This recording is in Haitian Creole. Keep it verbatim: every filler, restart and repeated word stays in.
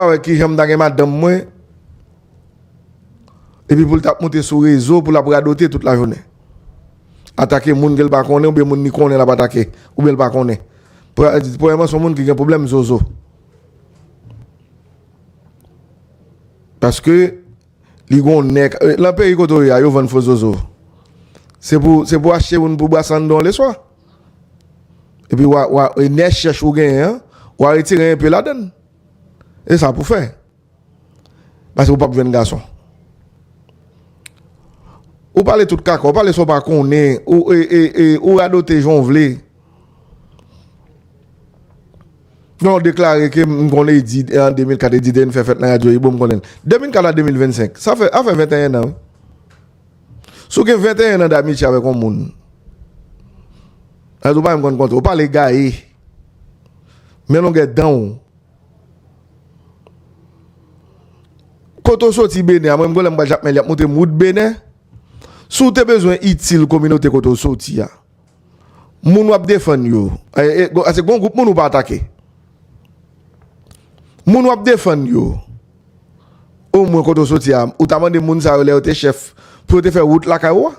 pa wè kijan m ta gen madanm mwen, epi pou l t ap moute sou rezo pou l ap radote tout lajounen. Atake moun ke l pa konnen oubyen moun li konnen l ap atake oubyen l pa konnen. Premyèman, se yon moun ki gen pwoblèm zozo. Paske li gon nèg, eh, nan peyi kote w ye a, yo vann fo zozo. Se pou, se pou achte youn pou brase anndan w leswa. Epi w a, w a, e nè chèch ou genyen an, w a retire enpe ladann. E sa pou fè. Paske ou p ap jwenn gason. Ou pale tout kaka, ou pale sa w pa konnen, ou, e, e, e, ou radote jan w vle. Non, deklare ke m konnen Edi, an de mil kat, Edi te vin fè fèt nan radyo, e bon, m konnen l. De mil kat a de mil vennsenk, sa fè, sa fè venteyen an, wi. Si w gen venteyen an damitye avèk yon moun, sa vle di w pa menm konn konte, ou pale gaye. Men longè dan w. Kote w soti Benè a, mwen menm gon lè m pral Jakmèl, y ap montre m wout Benè. Si w te bezwen itil kominote kote w soti a, moun w ap defann yo, e, e, gon- se gon gwoup moun ou pa atake. Moun w ap defann yo, omwen kote w soti a, ou ta mande moun sa yo lè yo te chèf pou yo te fè wout lakay ou a?